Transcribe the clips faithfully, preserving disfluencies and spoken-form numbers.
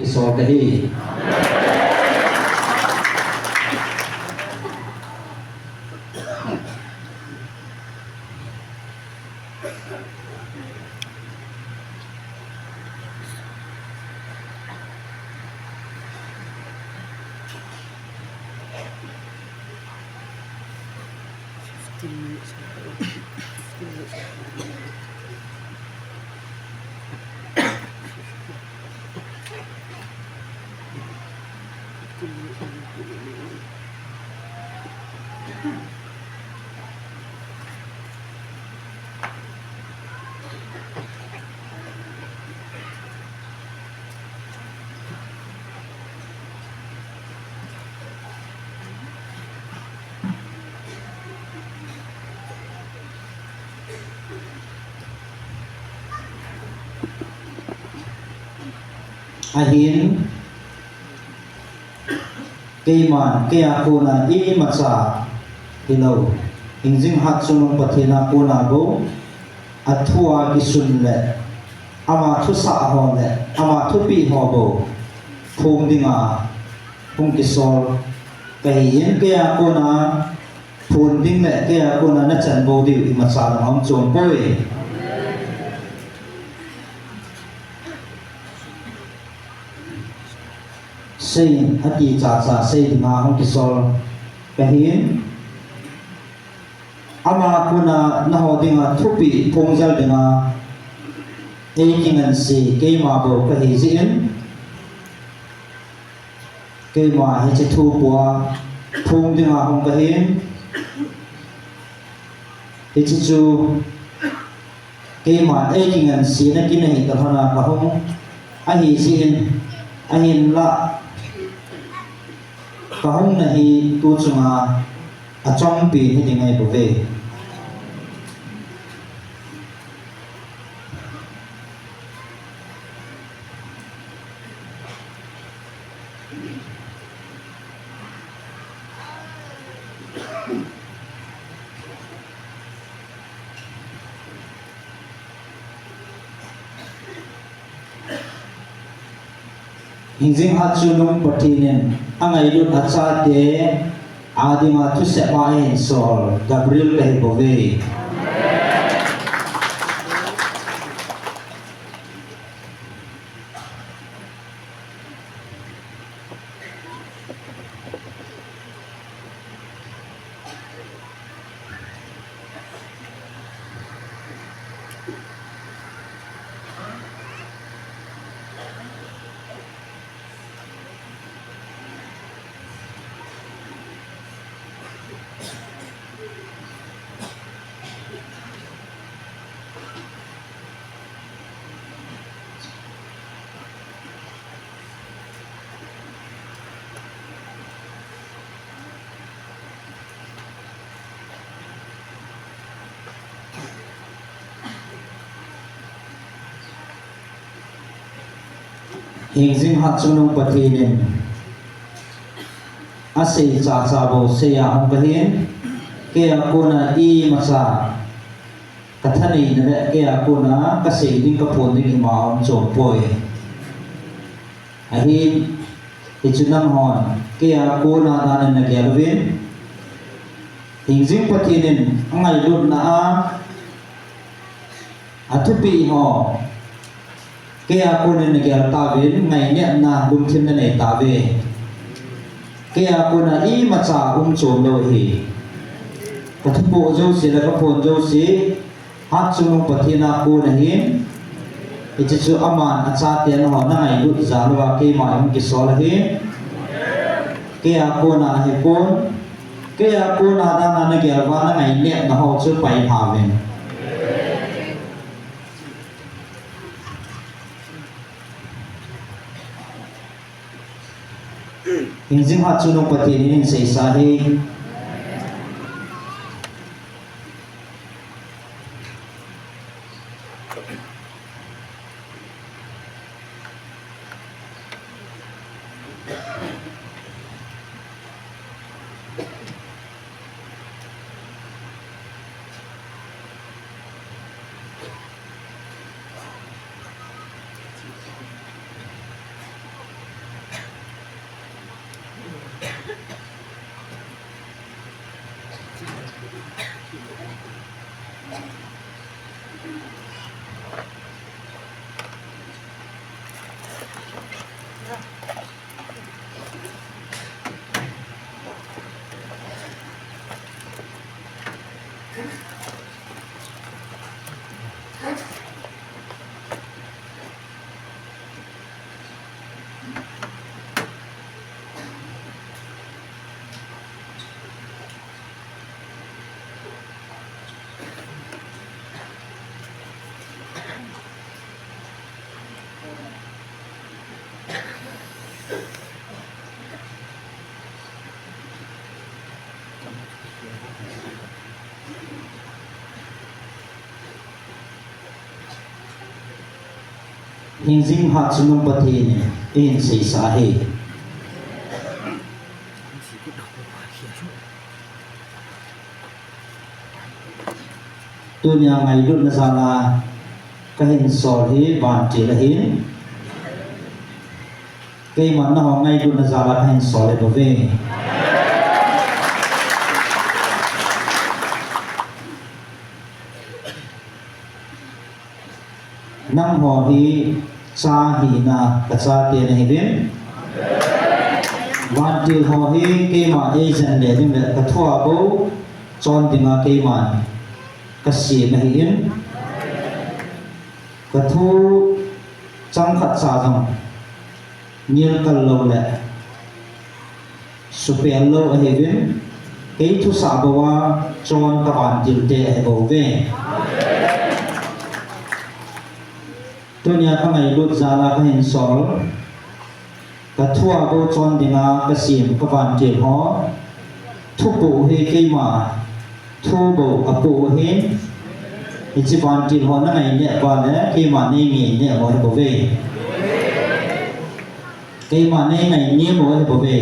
Kisol kahi. Ahin, keiman, kei a kona imacha hilou, hingjing hatchungnung Pathen a kona bou, athua kisun le, ama thusah ho le, ama thupeh ho bou phong dinga hung kisol kahin, kei a kona phon ding le kei a kona nachan bou diu imacha jong aum chom poi. Seiyin, ati chacha sei dinga hung kisol kahin. Ama kona naho dinga thupeh phongjal dinga eikinganse keima bou kahi jeh in, keima hiche thu pua phong dinga hung kahin. Hiche chu keima eikingansena kin ahi talhona kahung ahi jeh in, ahinla kahungna hi tu chunga achompi hiding ahibouve. Hingjing hatchungnung Pathen in angailut achate adinga thusei a eihinsol Gabriel kahibouve. Hingjing hatchungnung Pathen in asei chacha bou seiya hung kahin, kei a kona imacha kathaneina le kei a kona kasei ding kaphon ding ima aum chom poi. Ahin, hichu nanghon kei a kona dan in nagel uvin, hingjing Pathen in angailutna a athupeh ho kei a konin nagel tauvin, ngainepna lungthim nanei tauve. Kei a kona imacha um chom lou ahi. Kathupoh jouse le kaphon jouse hatchungnung Pathen a kon ahin, hiche chu aman achate naho nangailut jal uva keima jong kisol ahi. Kei a kona ahipon, kei a kona dan a nagel uva nangainepna ho chu pailha uvin. Hingjing hatchungnung Pathen in ahin seisa ahi. Hingjing Hatchungnung Pathen in eihin seisah ahi. Tunia ngailutna jal a kahin sol hi vantil ahin. Keiman nangho ngailutna jal a kahin sol ahi bouve. Nangho hi cha hina kachate nahiuvin. Vantil ho hi keima eijen le ding le kathua bou chon dinga keiman kasem ahin. Kathu chang khat cha jong nilkal lou le supel lou ahiuvin, kei thusah bou a chon kavantil te ahi bouve. Tunia kangailut jal a kahin sol, kathua bou chon dinga kasem kavantil ho. Thupoh hi keima thu bou apoh ahin. Hiche vantil ho nangai neh uva le keima neingai neh u ahi bouve. Keima neingai neh u ahi bouve.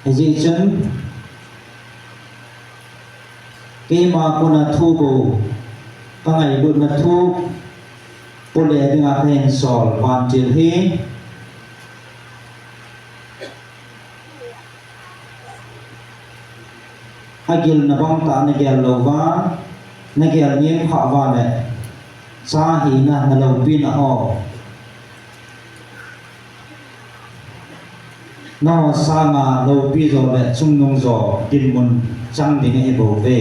Hijeh chun keima kona thu bou, kangailutna thu pole dinga kahin sol vantil hi. Agilna bang tah nagel louva, nagel nem khah uva le, cha hina naloupina ho, nangho sanga loupi jo le chungnung jo dinmun chang ding ahi bouve.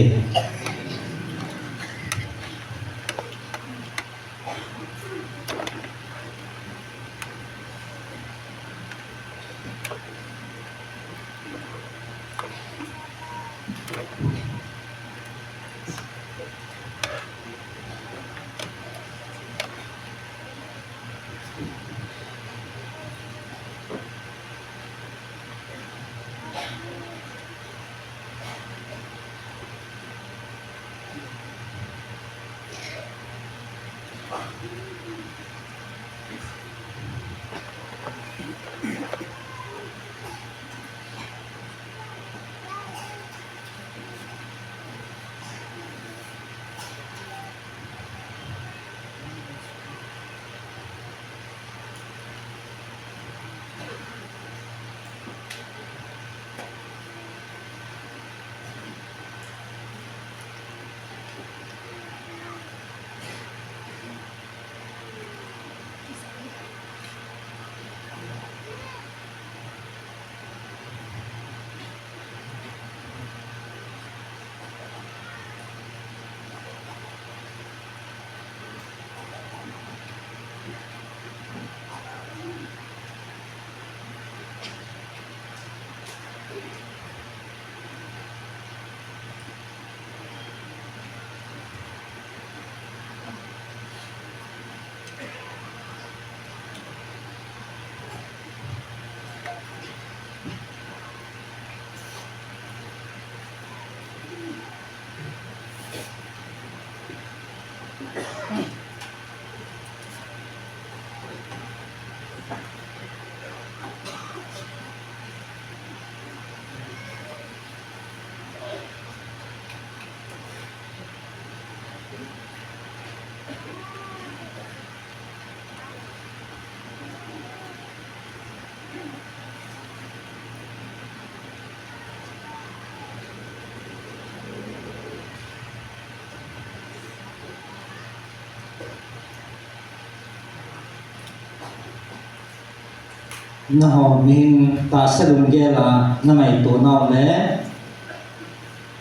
Nangho mihing tahsa lunggel a nangaito nau le,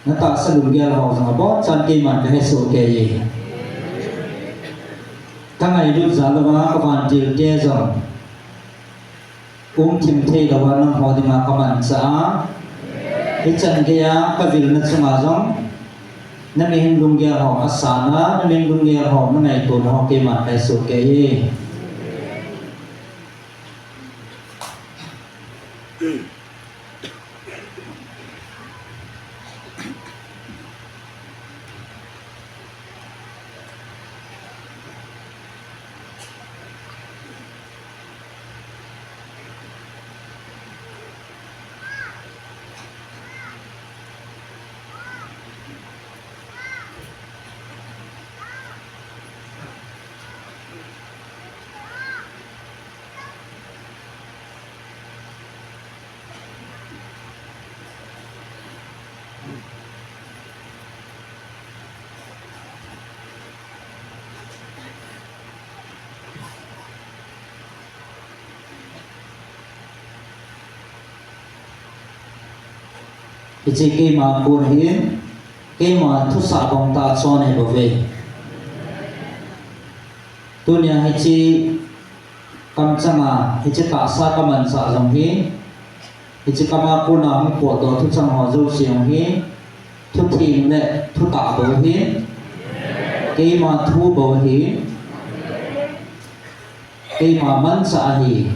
natahsa lunggel ho jong abonchan keiman kahesoh kei e. Kangailut jal louva kavantil te jong umthim thei louva nangho dinga kamanchah a. Hichan geiya kavilna chunga jong, na mihem lunggel ho asana, na mihem lunggel ho na ngaitona ho keiman kaisuh kei e. Hiche keima kon ahin, keima thusah bang tah chon ahi bouve. Tunia hiche kamchanga, hiche tahsa kamanchah jong hi, hiche kama kona hung potdoh thuchang ho jouse jong hi, thutheng le thutah bou ahin, keima thu bou ahi, keima manchah ahi.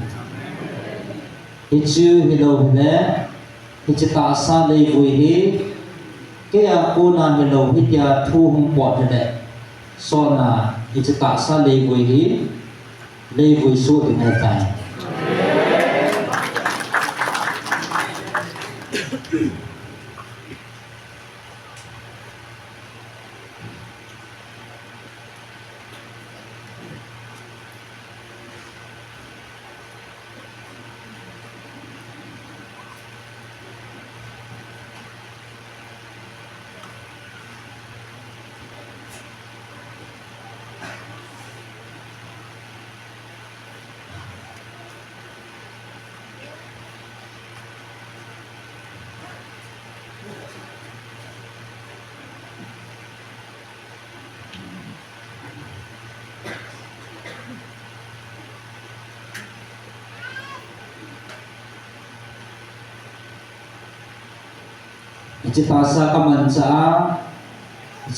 Hichu hilou hile, hiche tahsa leivui hi, keia kona hilou hitia thu hung pot hile, sotna hiche tahsa leivui hi, leivui soh ding ahitai. Hiche tahsa kamanchah a,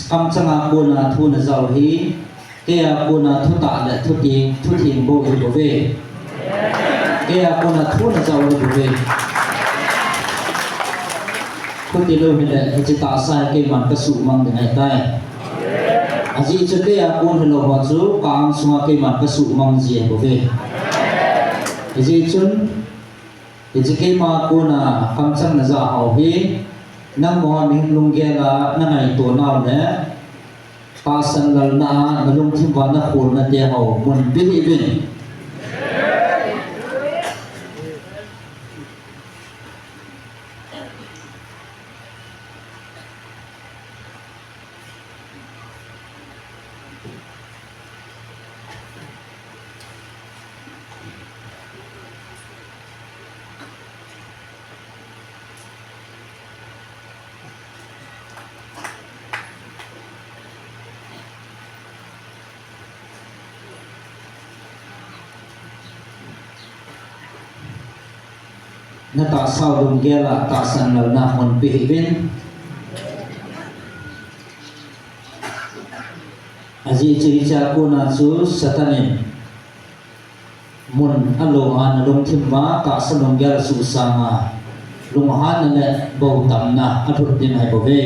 kamchanga kona thu najah u hi, keia kona thutah le thutheng, thutheng bou ahi bouve. Keia kona thu najah u ahi bouve. Chuti lou hile, hiche tahsa hi keiman kasuhmang ding ahitai. Ajeh chu keia kon hilou ho chu ka-ang sunga keiman kasuhmang ji ahi bouve. Hijeh chun, hiche keima kona kamchang najah ho hi, nangma mihem lunggel a nangaito nau le, tahsan lalna a nalungthim uva nakholna te ho mun peh hih uvin. Natahsa u lunggel a tahsan lalna mun peh hih uvin. Ajeh chu hichea kona chu Satan in mun alou a nalungthim uva tahsa lunggel asuhsang a, lunghanna le boutamna alhut ding ahi bouve.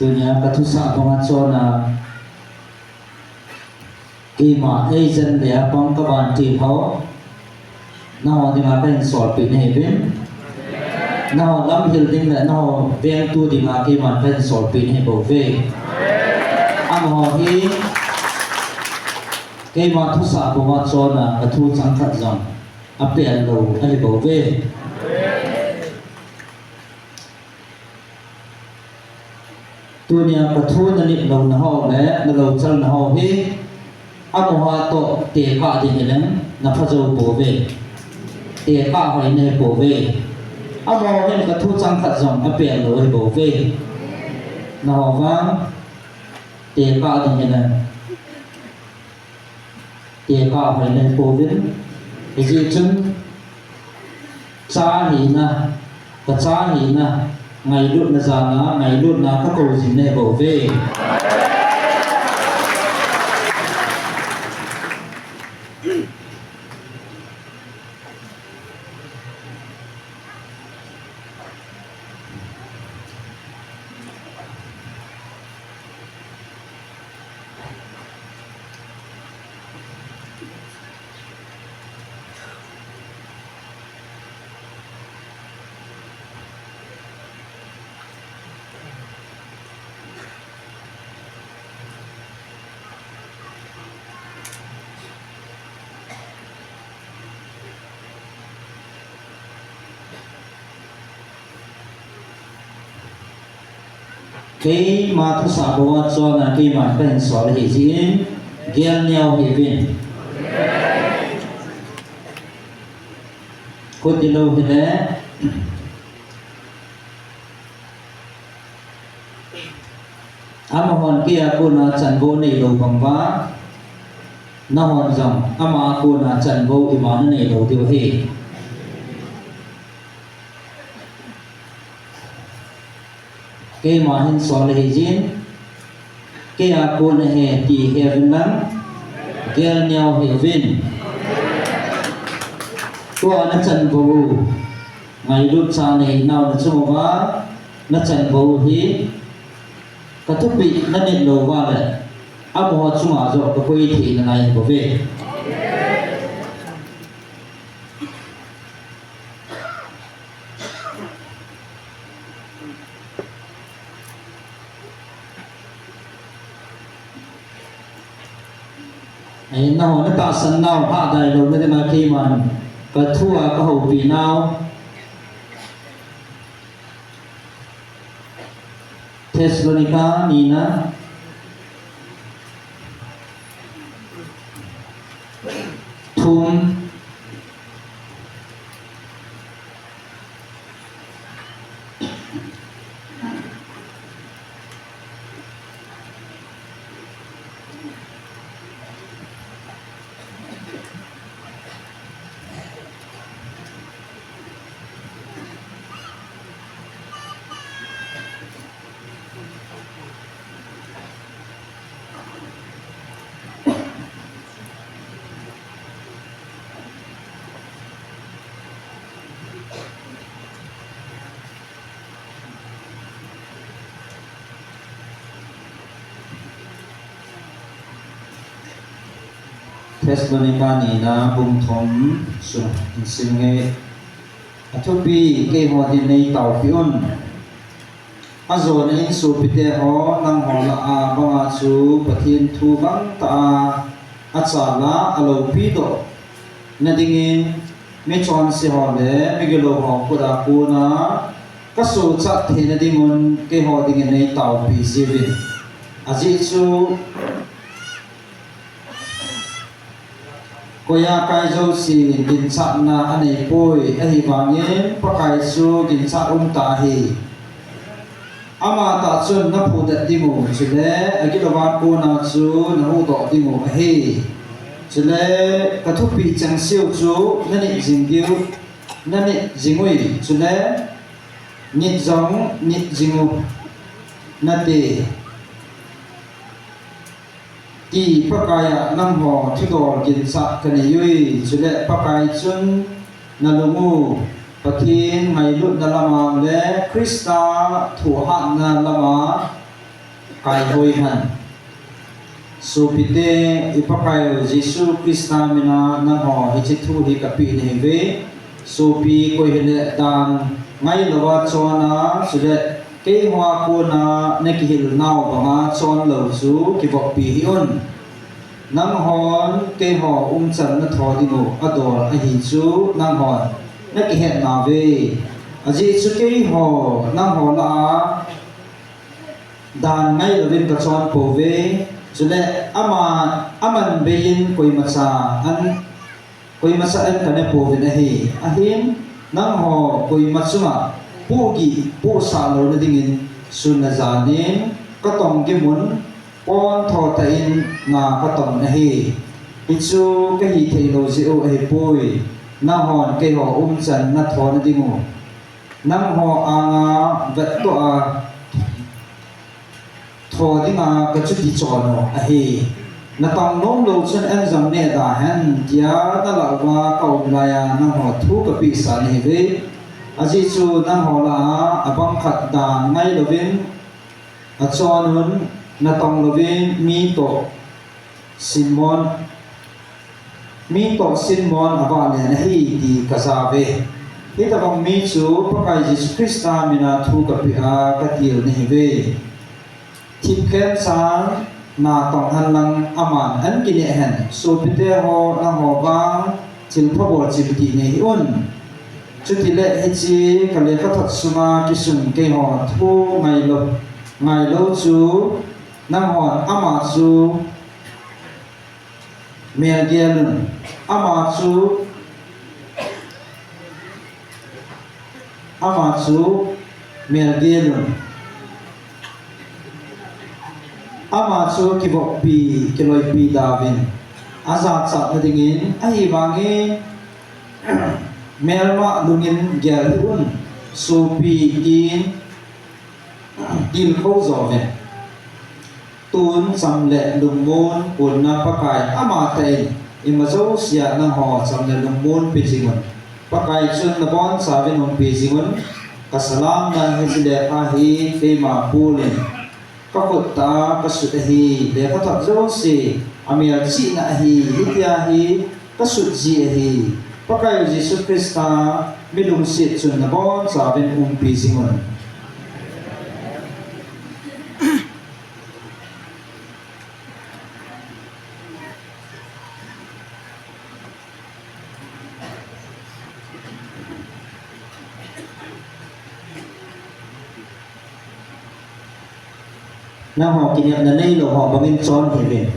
Tunia kathusah banga chona keima agent le apang kavantil ho, nangho dinga kahin solpeh nahiuvin. Nangho lamhil ding le nangho vengtu dinga keiman kahin solpeh nahi bouve. Amaho hi keima thusah banga chona kathu changkhat jong apeh lou ahi bouve. Tunia kathu nanit louna ho le nalouchal na ho hi, amaho toh tekah ding hileng napha jou pouve. Tekah hoi nahi pouve. Amaho hin kathu changkhat jong apeh lou ahi bouve. Nangho vang tekah ding hileng tekah hoi nahi pouvin. Hijeh chun cha hina, kacha hina, ngailutna jana, ngailutna kakou jing nahi bouve. Keima thusah banga chona keiman kahin sol ahi jeh in, gelneo hiuvin. Khuti lou hile. Amahon keia kona chanvou neilou bang uva, nanghon jong ama a kona chanvou ima nanei lou diu ahi. Keima hin sol ahi jeh in, keia kona ahi ti heuvin lang, gelneo hiuvin. Tua nachanvou u, ngailut cha nahinau nachung uva nachanvou u hi, kathupeh nanit lou uva le, amaho chunga joh kakoi thei nalai ahi bouve. Nangho na tahsan nau hahdailou na dinga keiman ka thu a ka houpi nau. Thessalonica nina thum. Thessalonica nina bung thum sung in sim nge, athupi keiho din nei taopi un. Ajona in sopite ho, nangho lah a banga chu Pathen thu gangtah a achal a aloupi doh na dingin, michonse ho le migilou ho khut a kona ka sochat theina dingun keiho dingin nei taopi jiuvin. Ajeh chu koiya kai jousen ginchatna aneipoi, ahivangin Pakai chu ginchat umtah ahi. Amatah chun naphudet dingu, chule agilouva kona chu nahuhdoh dingu ahi. Chule kathupi chengse u chu nanit jing diu, nanit jing ui, chule nit jong nit jing u nate. Ti Pakai a nangho thudol ginchat kanei ui, chule Pakai chun nalung u Pathen ngailutna lama le Christa thohhatna lama kaihoi hen. Sopite, i Pakai u Jesu Christa mina nangho hiche thu hi kapeh nahiuve. Sopi koi hile dan ngailouva chon a, chule keiho a kona nakihil nau banga chon lou chu kivoppi hih un. Nanghon keiho umchan natho dingu adol ahi chu nanghon nakihet nauve. Ajeh chu keiho nangho lah a dan ngailouvin kachon pouve, chule ama, aman beiyin koimacha an, koimacha an kane pouvin ahi. Ahin, nangho koima chunga pohgih pohsah louna dingin sun le jan in katong gimun, pontho tah in na katong ahi. Hichu kahi theilou jeh u ahipoi, nanghon keiho umchan natho na dingu nangho anga vettoh a tho dinga kachuti chon u ahi. Natong nomlou chun an jong neh da hen, tia nalah uva kaum laiya nangho thu kapehsah nahiuve. Ajeh chu nangho lah a abang khat dan ngailouvin achon un, natong louvin mi toh sinmon, mi toh sinmon avah len ahi ti kajauve. Hitobang mi chu Pakai Jesu Christa mina thu kapeh a katil nahiuve. Thipkhen chan natong henlang aman an kineh hen. Sopite ho, nangho vang thilpha bol chimtih nei hih un. Chutile hiche kalekhathot sunga kisun keiho thu ngailou, ngailou chu nanghon ama chu melgel un, ama chu, ama chu melgel un, ama chu kivoppi, kiloipi dauvin, ajachatna dingin, ahivangin melma lungin gel hih un, sopi tin tilkhou jouvin. Tun cham le lungmon konna Pakai amatah in ima jousea nangho cham le lungmon pe jingun. Pakai chun nabonchauvin umpi jingun. Kasalamna hiche lekha hi keima bulin kakhut tah a kasut ahi, lekhathot jouse amelchihna ahi, hitia hi kasut ji ahi. Pakai Jesu Christa milungset chun nabonchauvin umpi jingun. Nangho kinepna neilou ho bangin chon hih uvin.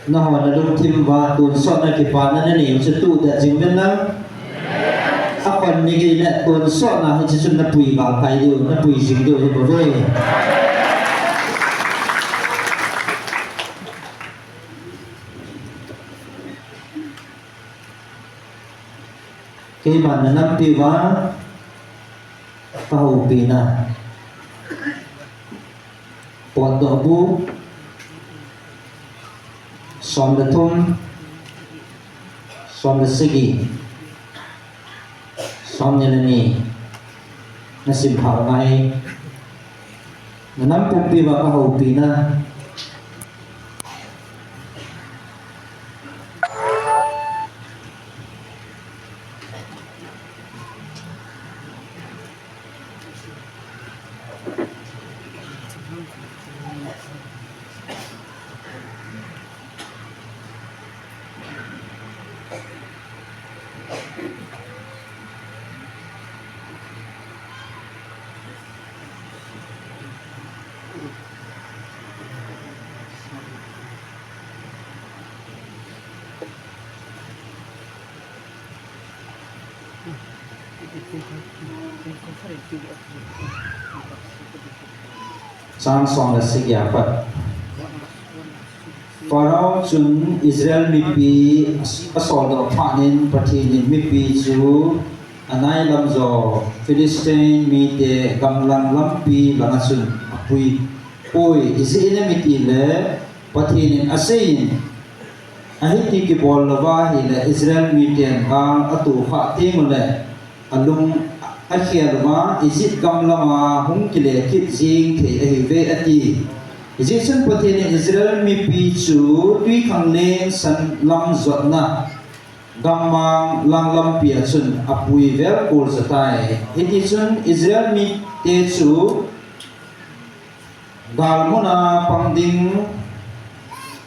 Nangho nalungthim uva tonsotna kipana nanei u chu tuh tah jing uvin lang. Akhon ni gei le tonsotna hiche chun napui val phai diu, napui jing diu hi bou ve. Keiman nanampi uva kahoupina. Potdoh bu, som le thum, som le sagi, som ni le ni, nasim hao ngai. Nanam pumpi uva kahoupina. Chang som le sagi a pat. Pharaoh chun Israel mipi asoldoh phat in Pathen in mipi chu anailam jo Philistine mite gamlang lampi langa chun apui poi, ijeh inem itile Pathen in aseiyin, ahiti kibol louva ahile Israel miten gal atoh khah teng ule alung akhel uva Egypt gam lama hung kile kit jeng thei ahiuve ati. Hijeh chun Pathen in Israel mipi chu twikhanglen san lam jotna gammang lang lampi a chun apui vel kol jotai. Hiti chun Israel mite chu galmuna pang ding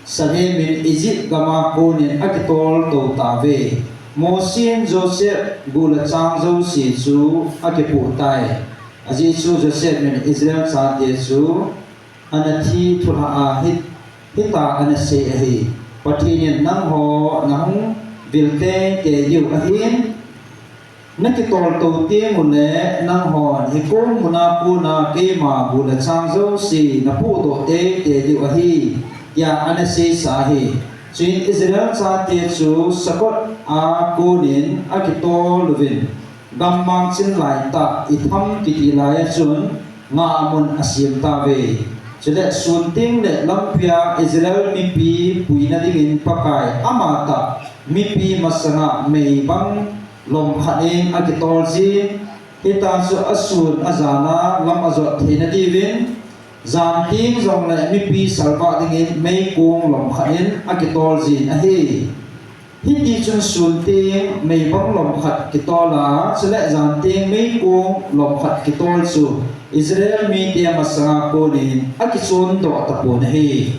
sahemin Egypt gama konin akitol tou tauve. Mosi in Joseph gu le chang jouse chu akipoh tai. Ajeh chu Joseph in Israel chate chu ana thi thulha a hi, hita ana sei ahi. Pathen in nangho nahung vil teitei diu ahin, nakitol tou teng ule nanghon hikom muna kona keima gu le chang jouse napohdoh teitei diu ahi, tia ana seisa ahi. Chuin Israel chate chu Succoth a konin akitol uvin, gammang chin laitah Etham kiti lai a chun ngahmun asem tauve. Chule sun teng le lampia Israel mipi puina dingin Pakai amatah mipi masanga meibang lom khat in akitol jin, hita chu asun ajana lam ajot theina diuvin, jan teng jongle mipi salvah dingin meikong lom khat in akitol jin ahi. Hiti chun sun teng meibang lom khat kitol a, chule jan teng meikong lom khat kitol chu Israel mite masanga konin akichondoh tapon ahi.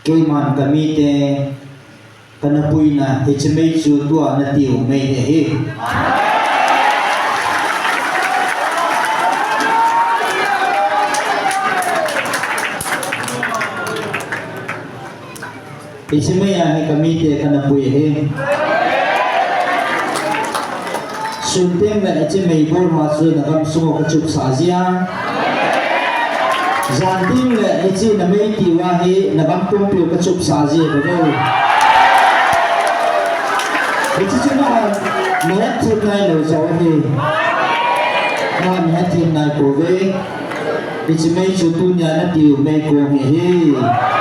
Keiman kamite, kana puina hiche mei chu tua natiu mei ahi. Hiche mei a hi ka mite kana pui ahi. Sun teng le hiche mei bol ho chu na gam sunga ka chupsah jia. Jan teng le hiche na mei tiu a hi na gam pumpiu ka chupsah jia ka ve. Hiche chu na, na hethem nai lou jeh ahi. Na, na hethem nai pouve. Hiche mei chu tunia na tiu mei kong hi ahi.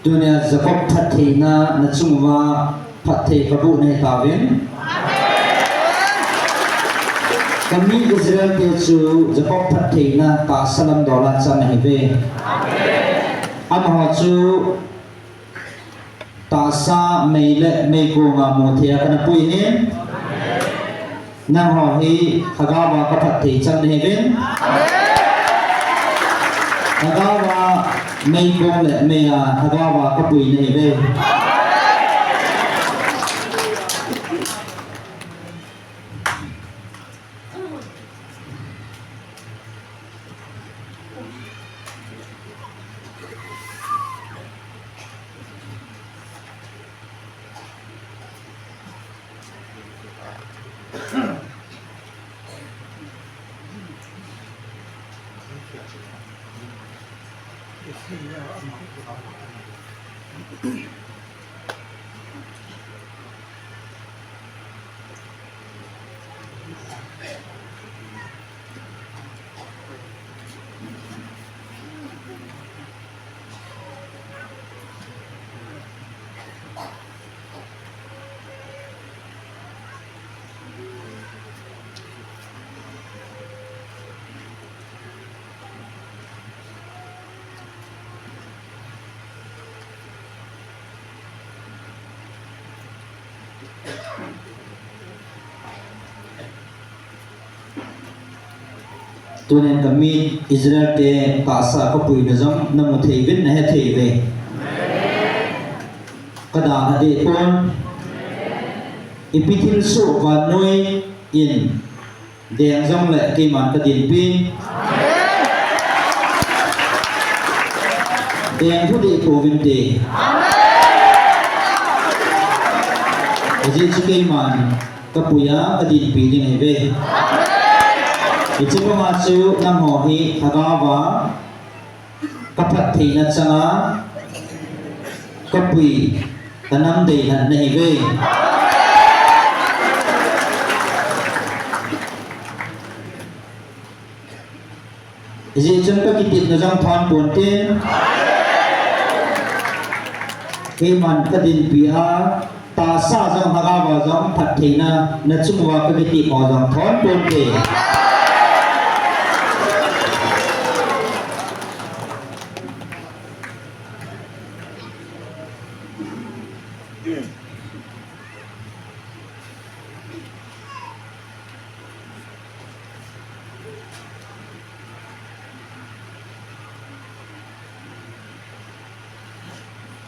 Tunia Jacob phattheina na chunguva phatthei kaboh nahi tauvin. Ka mi Israel te chu Jacob phattheina tahsa lam dola chang ahiuve. Amaho chu tahsa mei le meikonga muthei a kana pui ahi. Nangho hi Lhagaova ka phatthei chang nahiuvin. Lhagaova meikong le mei a Lhagaova ka pui nahiuve. Tunin ka mi Israel te tahsa ka puina jong na mu thei uvin, na he thei uve. Ka dalha deh pon. Ipi thilsoh vannoi in deng jongle keiman ka dinpi. Deng lhu deh pouvinte. Ajeh chu keiman ka pui a ka dinpi ding ahiuve. Hiche banga chu nangho hi Lhagaova ka phattheina changa ka pui, ka nam dei lhah nahiuve. Hijeh chun ka kitepna jong thon ponte. Keiman ka dinpi a, tahsa jong Lhagaova jong phattheina na chunguva ka kitep ho jong thon ponte.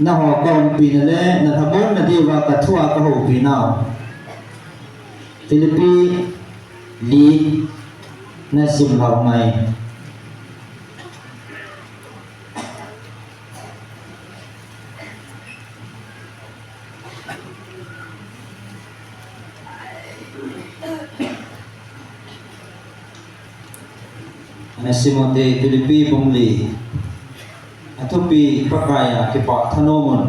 Nangho ka umpina le na lhamonna diuva ka thua ka houpi nau. Philippi li na sim lhau ngai. Ana sim u hite, Philippi bung li. Athupi Pakai a kipah thanom un.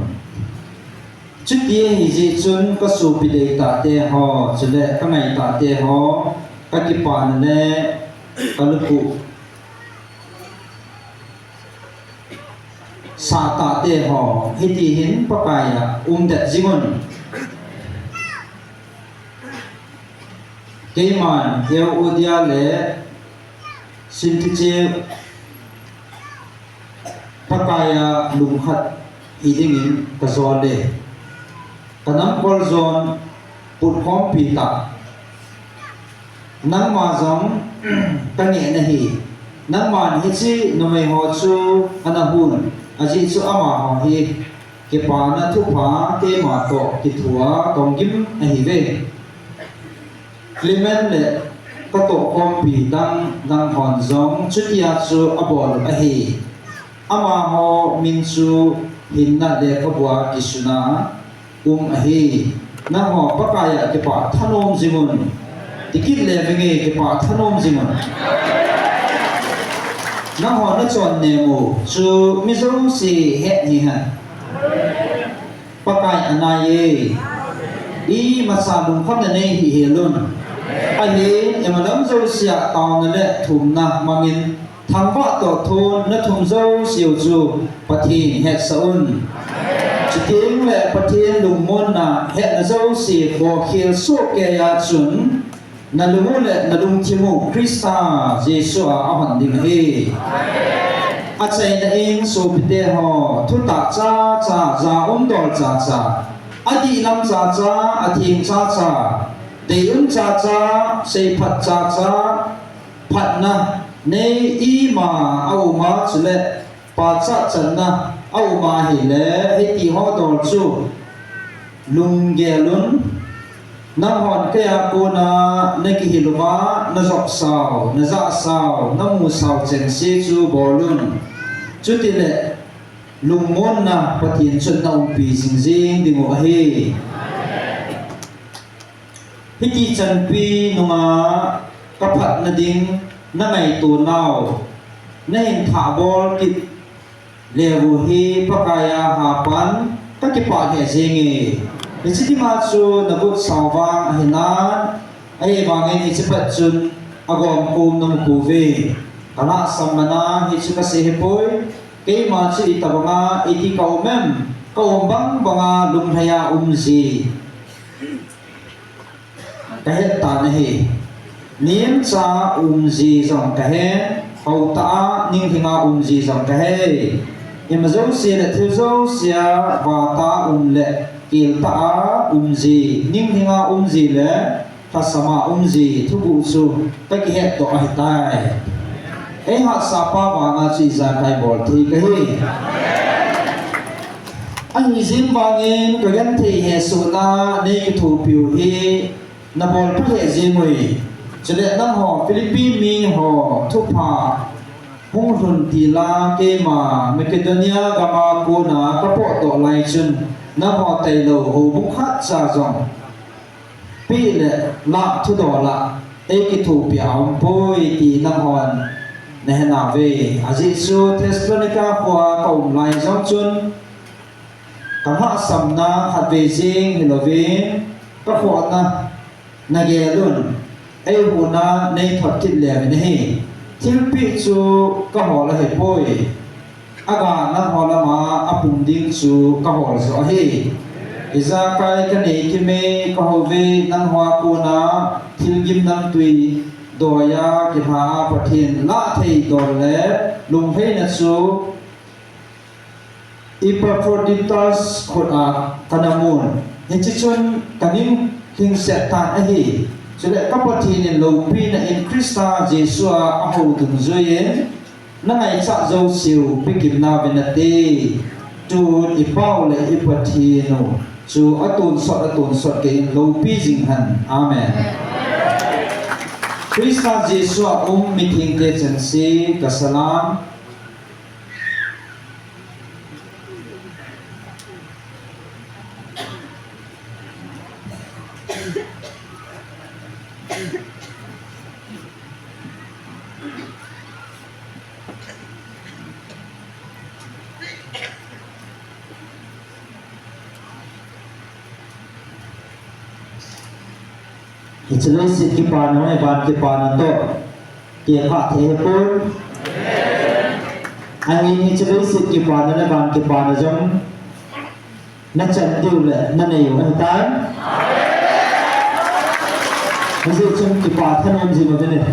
Chuti ahi jeh chun ka sopi deitahte ho, chule ka ngaitahte ho, ka kipana le ka lukhuh Sahta te ho, hiti hin Pakai a um det jingun. Keiman Euodia le Sintiche Pakai a lungkhat hi dingin ka jol e. Ka nam Koljon putkhompi ta. Nangma jong ka ngen ahi. Nangman hiche numei ho chu ana hun. Ajeh chu amaho hi kipana thupha keima toh kithoa kahung gim ahiuve. Clement le ka tohkhompi dang dang hon jong chutia chu abol ahi. Amaho min chu hinna lekhabua kisuna um ahi. Nangho Pakai a kipah thanom jingun. Tikit le vinge, kipah thanom jingun. Nangho nachon nemu chu mi jouse het hihen. Pakai anaiye. Imacha lungkhamna nei hihelun. Ahin imalam jousea taona le thumna mangin thangvah toh thon nathum jouseu chu Pathen hetsah un. Chuteng le Pathen lungmonna hetna jouse khokhel sohkeiya chun nalung u le nalungthim u Christa Jesu a ahon ding ahi. Achaina in sopite ho, thutah chacha, jaum dol chacha, adihlam chacha, atheng chacha, deium chacha, seiphat chacha, phatna nei ima auma chule pachat channa auma ahile, hitiho dol chu lunggelun. Nanghon keia kona nakihil uva, najopsau, najahsau, namusau chengse chu bolun. Chutile lungmonna Pathen chun naumpi jingjing dingu ahi. Hiti chanpi nunga kaphatna ding nangaito nau, nahin thahbol kit leu hi Pakaiya hapan kakipah lheh jenge. Hiche dinga chu nagutsau vang ahinan, ahivangin hiche pet chun agomkom namu pouve. Kalhahsam mana hichu kasei hipoi, keima chu itobanga iti kaum em, kaum bang banga lunglhaiya umji kahet tan ahi. Nemcha umji jong kahe, houtah a ninglhinga umji jong kahe. Ima jouse le thil jousea vata um le keltah a umji, ninglhinga umji le lhasama umji thuguh chu kakihetdoh ahitai. Eihahsapa vanga chu ijakai bol thei kahi. Ahijeng vangin kagenthei hesohna neikithopiu hi nabol phalheh jengui. Chule nangho Philippi miho thupha hunglhun tila keima Macedonia gama kona kapotdoh lai chun nangho tailou houbung khatcha jong peh le lah thudol a eikithopia aumpoi ti nanghon nahenauve. Ajeh chu Thessalonica khoa kaum lai jong chun kalhahsamna khatvei jeng hilouvin kakhohna nagelun, eihuhna neithot kit leuvin ahi. Thilpeh chu kahol ahipoi. Aga nangho lama apung ding chu kahol joh ahi. Ijakai kanei kimei kahouve, nanghoa kona thilgim namtui doiya kilha a Pathen lahthei dol le lunglhaina chu Epaphroditus khut a kanamun. Hiche chun kaning lhingset tan ahi. Chule ka Pathen in loupina in Christa Jesu a ahou dungjuiyin nangaichat jouseu pehgimnauvinate. Tun ipau le iPathen u chu atonsot atonsot keiyin loupi jinghen. Amen. Christa Jesu a um mithengte chengse kasalam. Hiche leiset kipana, van kipana toh kikah thei hipon. Ahin hiche leiset kipana le van kipana jong nachan diu le nanei u ahitai. Hijeh chun kipa thanom jing uvin.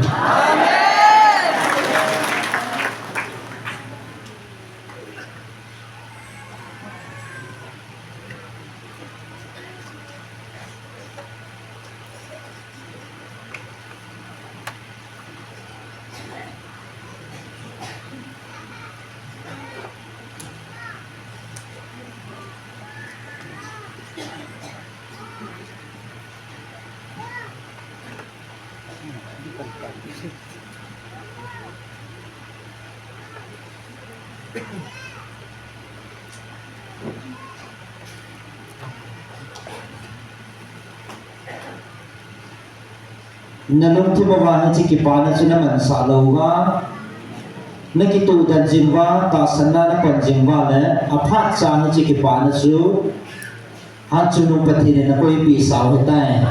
Nalungthim uva hiche kipana chu namansah lou uva, nakituh den jing uva, tahsanna napon jing uva le, aphat cha hiche kipana chu Hatchungnung Pathen in nakoipeh sau ahitai.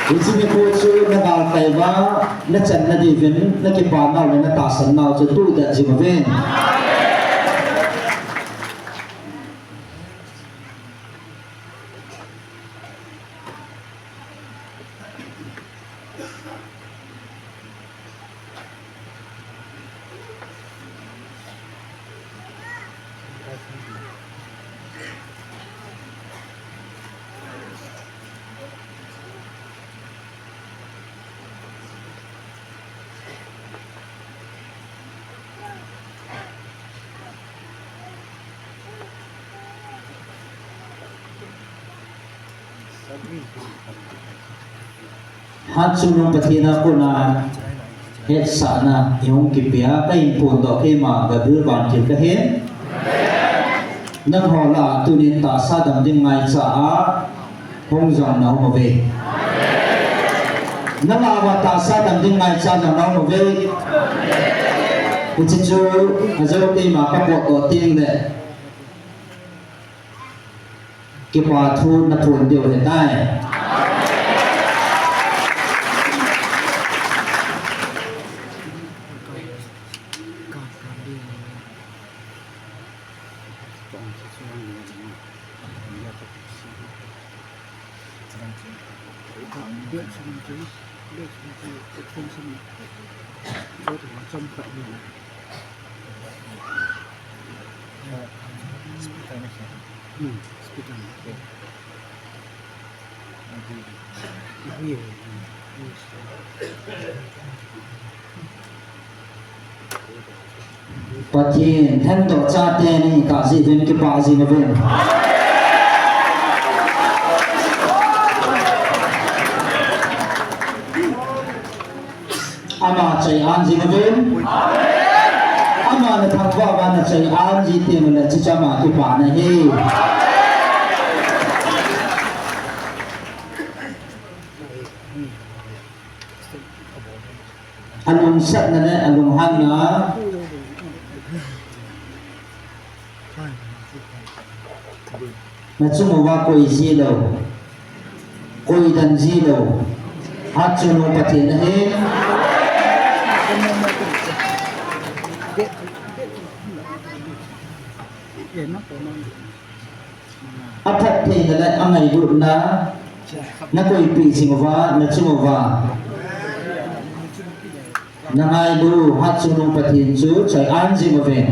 Hiche nikho chu nagalkai uva, nachan nadiuvin, nakipa nau le natahsan nau chu tuh den jing uvin. Hatchungnung Pathen a kona hetsahna ihung kipea, ka inphondoh keima Gabriel Vantil kahi. Nangho lah a tunin tahsa dam ding ngaicha a hung jong na um uve. Nangho lah a tahsa dam ding ngaicha jong na um uve. Hiche chu ajou keima kapotdoh teng le kipa thu naphon diu ahitai. Pathen lhendoh chate nahi tah jeh uvin kipah jing uvin. Ama chai-an jing uvin. Ama nathangvah uva nachai-an ji teng uleh chuche ama kipana ahi. Alungsatna le alunghanna. Nachung uva koi ji lou, koi den ji lou, Hatchungnung Pathen ahi. Aphattheina le angailutna nakoipeh jing uva, nachung uva nangailu Hatchungnung Pathen chu chai-an jing uvin.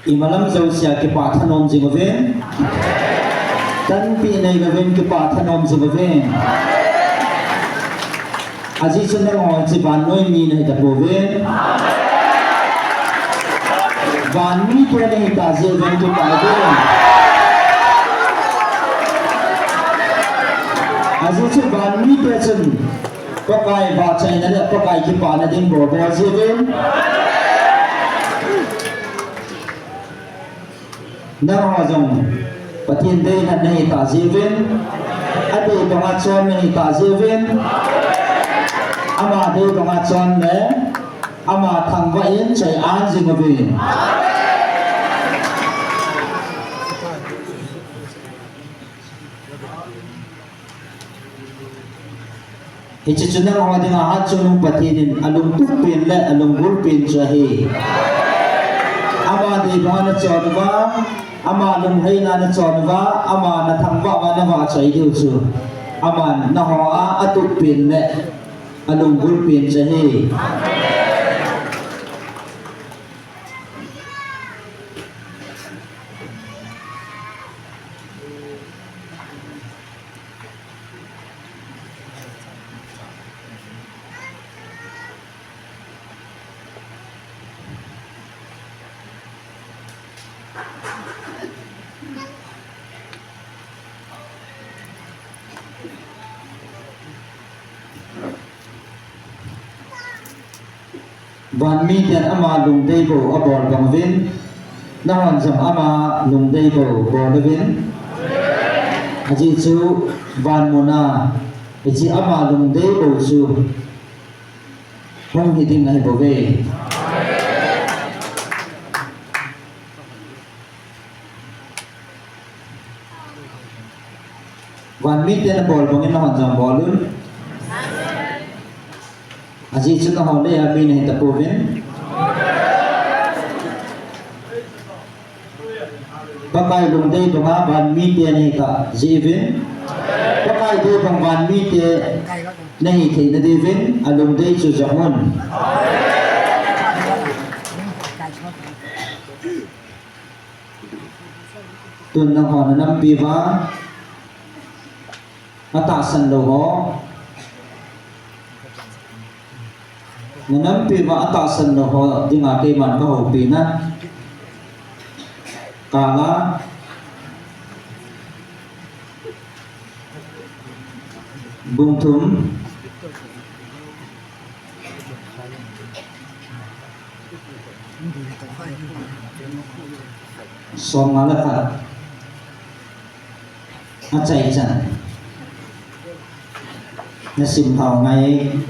Imalam jousea kipah thanom jing uvin. Tanpeh nei uvin, kipah thanom jing uvin. Ajeh chu nangho chu vannoi mi nahi tapouve. Van mite nahi tah jeh uvin kipah uvin. Ajeh chu van mite chun Pakai vahchoina le Pakai kipana ding bol bol jeh uvin. Nangho jong Pathen deilhen nahi tah jeh uvin, adei banga chon nahi tah jeh uvin, ama dei banga chon le ama thangvah in choi-an jing uvin. Hiche chu nangho dinga hatchungnung Pathen in alungtup pen le alunggel pen chu ahi. Ama dei banga nachon uva, ama lungheina nachon uva, ama nathangvah uva navahchoi diu chu aman nangho a atup pen le alunggel pen chu ahi. Van miten ama lungdei bou abol bang uvin, nanghon jong ama lungdei bou bol uvin. Ajeh chu van muna hiche ama lungdei bou chu hung hi ding ahi bouve. Van miten abol bangin nanghon jong bol un. Ajeh chu nangho le ami nahi tapouvin. Pakai lungdei banga van mite nahi tah jeh uvin. Pakai dei bang van mite nahi theina diuvin alungdei chu jong un. Tun nangho nanampi uva atahsan lou ho, nanampi uva atahsan lou ho dinga keiman kahoupi na. Kala bung thum. Som nga le khat. Achaichan. Nasim thao ngai.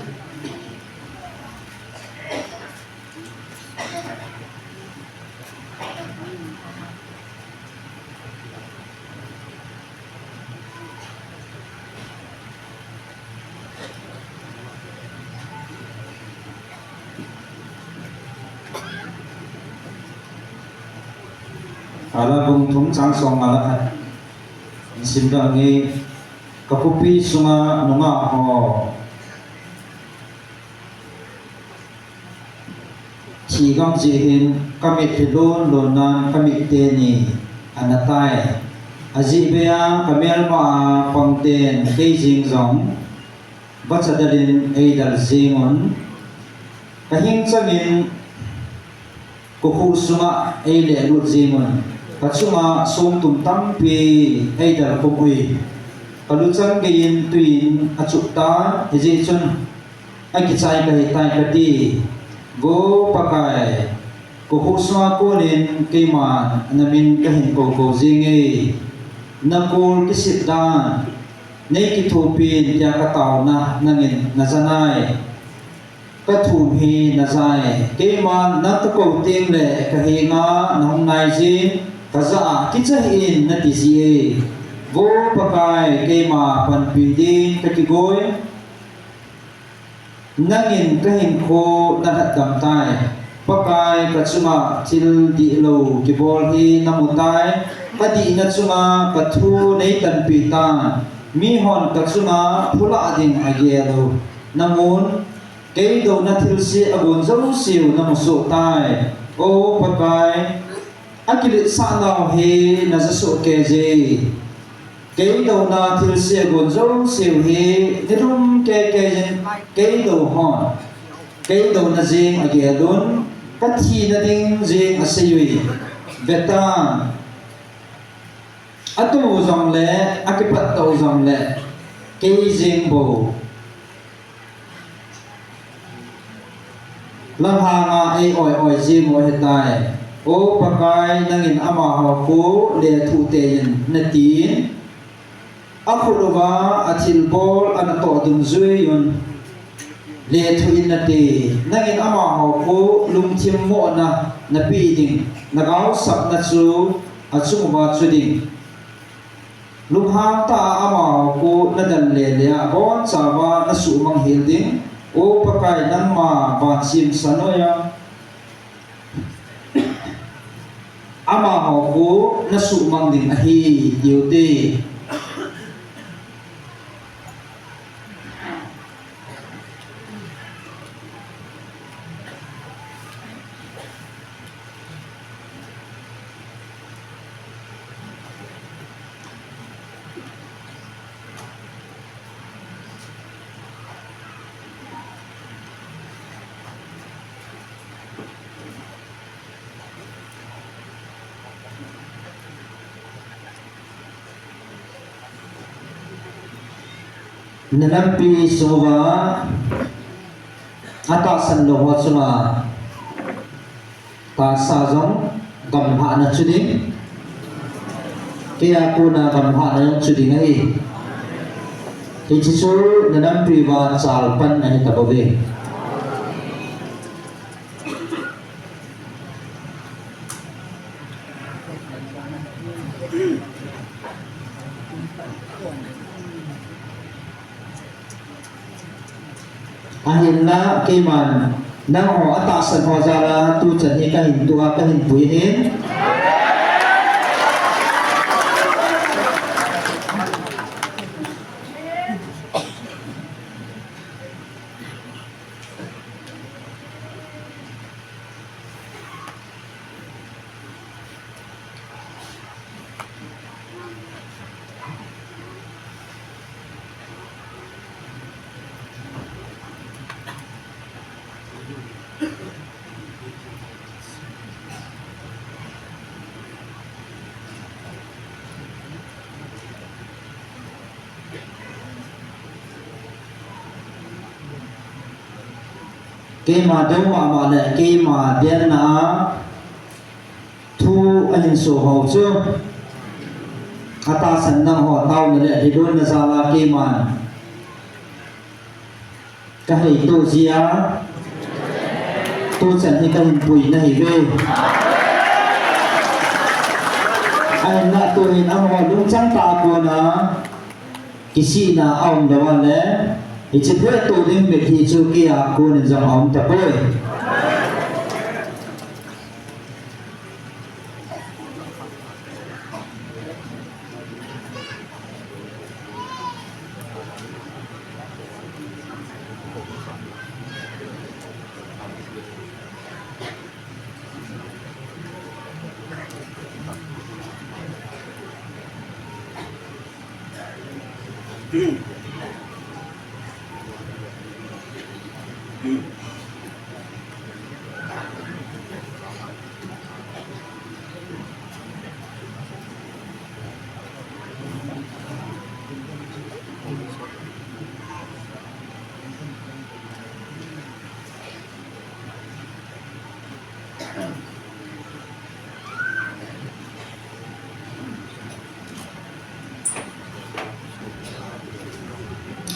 Kala bung thum chang som nga le khat. Sim dang nge, ka khopi sunga nungah ho. Thi gam jeh hin ka mit hi lon lon nan ka mit teni ana tai. Ajeh beiya ka melma a pang ten kei jeng jong vacha dalin eidal jeng un. Ka hing changin kokhuh sunga eileh lut jeng un. Ka chunga songtum tampi eidal khum ui. Ka luchang geiyin tuiyin achuh tan, hijeh chun akichai kahitai kati. Vo Pakai, kokhuh sunga konin keiman namin kahin koukou jenge. Nakol kisit dan nei kithopin tia kataona nangin najanai. Kathum hi najai. Keiman nang kakou tengle kahenga nahung naijin, kajah a kicha hih in nati jie. Vo Pakai, keima panpi din kakigoi. Nangin kahinkho nalhatdam tai. Pakai, kachunga thil dihlou kibol hi namu tai. Kadihna chunga kathu neitanpeh tan. Mihon kachunga phulah ding agel u namun, kei douna thilse agon jouseu namusoh tai. O Pakai, akiletsah nau hi najasoh kei je. Kei douna thilse gon jouse u hi, nilum kei kei jin kei dou hon, kei douna jeng agel un, ka thina ding jeng asei ui. Vetan, atu jongle, akipat tau jongle, kei jeng bou. Langhanga ei oi oi jing u ahitai. O Pakai, nangin amaho khu lethuh tei in natin. Akhut uva athilbol ana toh dungjui un lethuh in nate. Nangin amaho khu lungthim mohna napeh ding, nagaosapna chu achung uva chu ding. Lunghang tah a amaho khu nadal lele a, abonchauva nasuhmang hel ding. O Pakai, nangma vanchim san noiya amaho khu nasuhmang ding ahi, tiu te. Nanampi sunguva atahsan lou ho chunga tahsa jong gamlhahna chu ding, keija kona gamlhahna jong chu ding ahi. Hiche chu nanampi uva chalpan ahi tabouve. Ahinla keiman nangho atahsan ho jal a tuchan hi kahin tua, kahin pui ahi. Keima dou mama le keima dianna thu ahin so ho chu, atahsan nangho taona le lhilunna jal a keiman kahei to jia, tuchan hi kahin pui nahiuve. Ahinla tuhin amaho lungchang tah a kona kisihna aum lou a le, hiche phat to ding bep hi chu keija konin jong aum tapoi.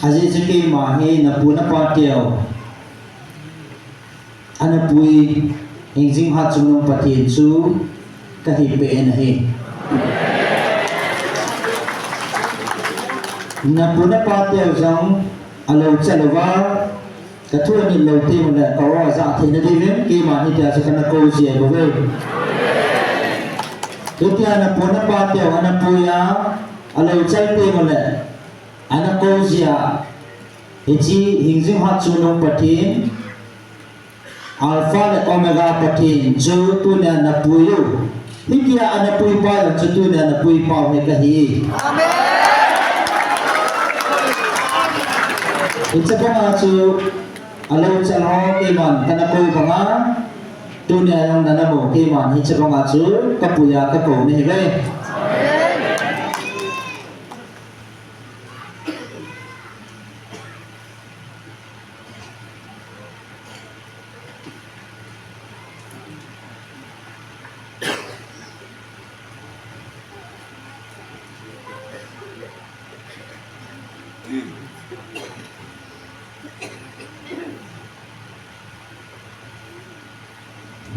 Ajeh chu keima hi napu napa teu, anapui Hingjing Hatchungnung Pathen chu kahin pe in ahi. Napu napa teu jong alou chat louva, kathu anit lou teng uleh ka-o ajah theina diuvin, keima hitia chu kana kou jia bouve. Hitia napu napa teu anapui a, alou chal teng uleh ana kou jia, hiche Hingjing Hatchungnung Pathen, Alpha le Omega Pathen chu tunia napui u. Hitia anapui pa jong chu tunia napui pau hi kahi. Amen. Hiche banga chu alou chal ho keiman kana kou banga, tunia jong nana mu keiman hiche banga chu kapuiya kakou nahiuve.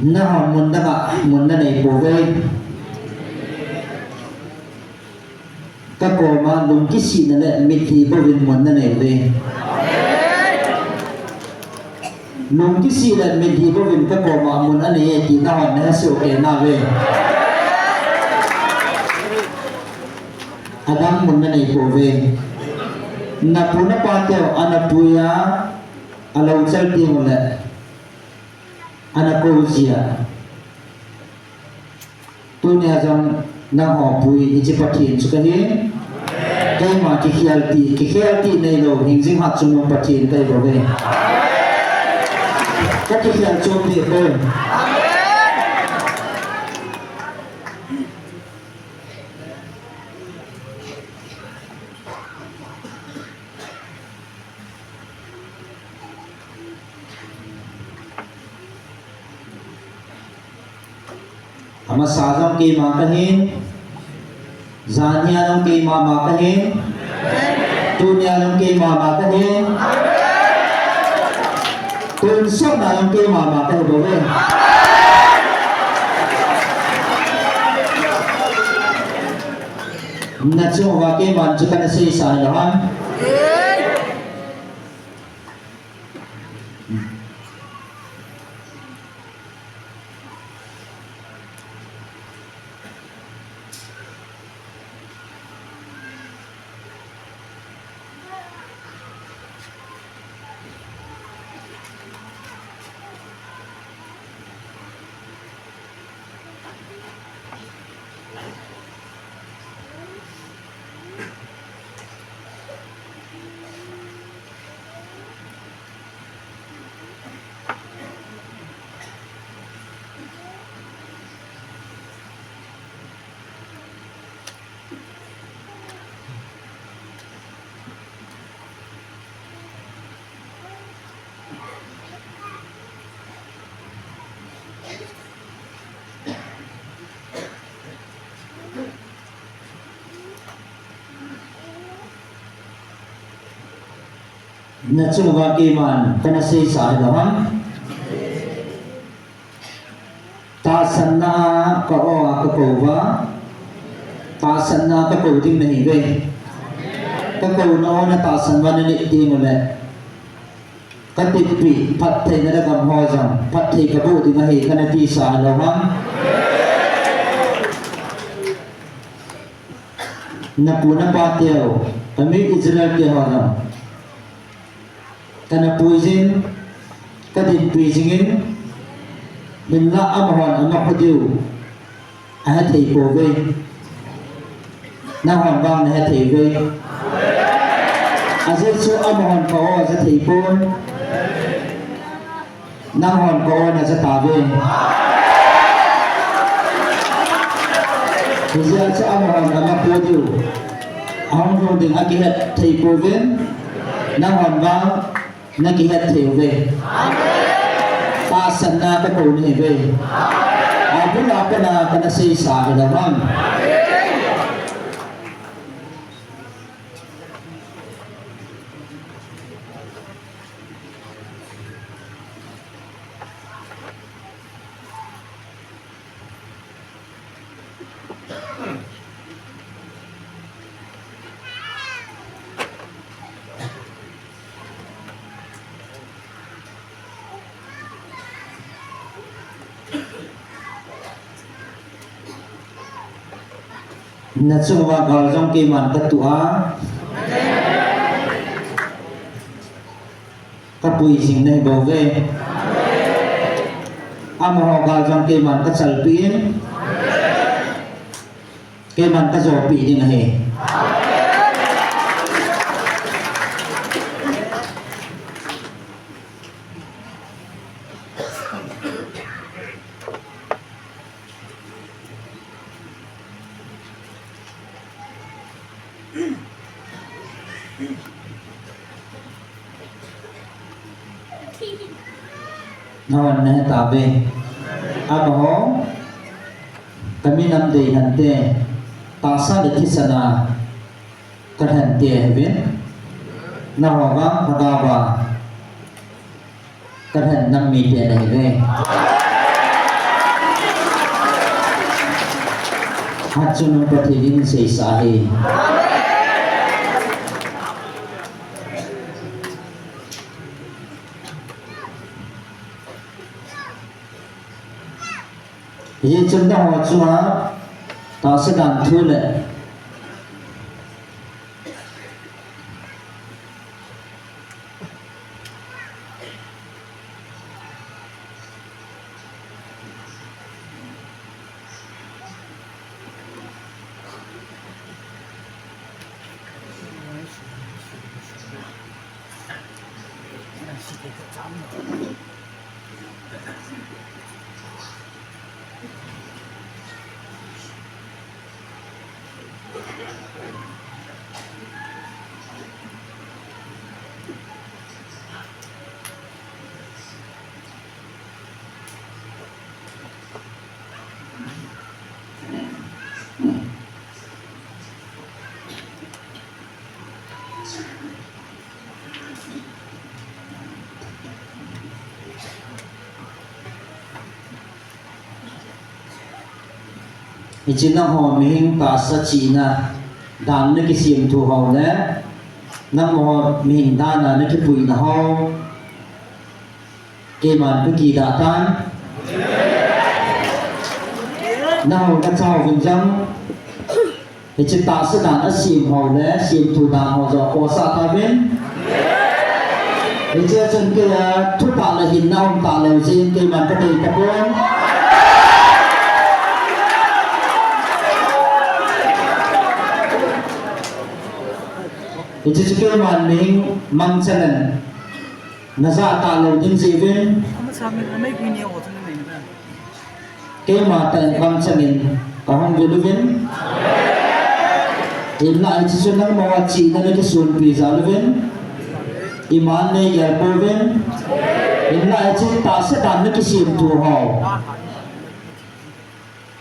Nahon mun danga mun nanei pouve. Kakoma lungkisihna le mitlhi bouvin mun nanei uve. Lungkisih le mitlhi bouvin kakoma mun anei e ti nahon nahesoh kei nauve. Adang mun nanei pouve. Napu napa teu ana puiya, alou chal tengule ana kou jia. Tunia jong nangho pui hiche Pathen chu kahi. Keima kikhel ti, kikhel ti neilou, hingjing hatchungnung Pathen kahi bouve. Kakikhel chom deh poi. Amasa jong keima kahin, janhia jong keima ma kahin, tunia jong keima ma kahin, tonsot na jong keima ma kahi bouve. Nachung uva keiman chu kana seisa hilou ham. Nachung uva keiman kana seisa hilou ham. Tahsanna a ka-o a kakou uva, tahsanna a kakou ding nahiuve. Kakouna o natahsan uva nanit tengule, katitpi phattheina lhagao ho jong phatthei kaboh ding ahi kana tisa hilou ham. Napu napa teu, ami Israel te ho jong kana pui jing, kadinpi jingin, hinla amahon ama kho diu ahethei pouve. Nahon vang nahethei uve. Ajeh chu amahon ka-o ajethei pon, nanghon ka-o najatauve. Hijeh chun amahon ama kho diu ahung lhung ding akihet thei pouvin, nanghon vang nakihet thei uve. Tahsanna kakou nahiuve. Abul a pat a kana seisa hilou ham. Nachung uva gal jong keiman katuh a, kapui jing nahi bouve. Amaho gal jong keiman kachalpeh in, keiman kajopeh ding ahi. Nahon nahe tauve. Amaho, kamin nam dei hante, tahsa le thisan a kalhen te ahiuvin. Nahon vang Lhagao a kalhen nam mite nahiuve. Hatchungnung Pathen in seisah ahi. Hijeh chun nangho chunga tahsa dan thu le Hiche nangho mihem tahsa chihna dan nakisem thu ho le, nangho mihem dan a nakipuina ho, keiman kakidah tan. Nangho nachao vin jong, hiche tahsa dan asem ho le, semthu dan ho jong khohsah tauvin. Hiche chun kei a thutah le hinna um talou jeh in keiman kadei tapon. Hiche chu keiman mihem mangchan in najah talou ding jeh uvin. Keima tah in bangchan in kahung vil uvin. Hinlah hiche chu nangma chihna nakisonpi jal uvin. Iman neigel pouvin. Hinlah hiche tahsa dan nakisemthu ho,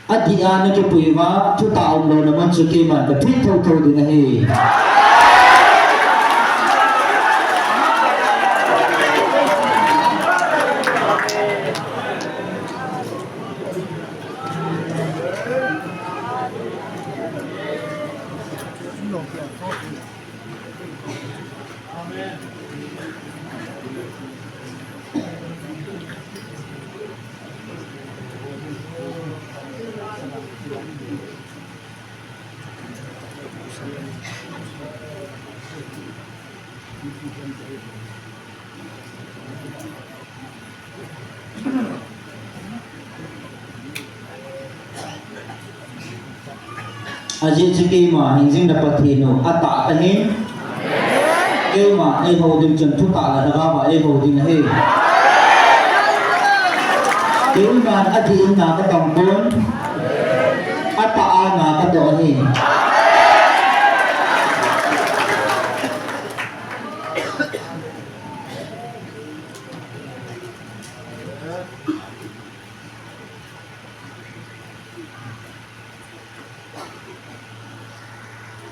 adih a nakipui uva, thutah umlouna mun chu keiman kaphet thouthou ding ahi. Ajeh chu keima hingjingna Pathen u atah kahin. Keima eihou ding chun thutah le lhagao a eihou ding ahi. Keiman adih in na katong pon, atah a na katoh ahi.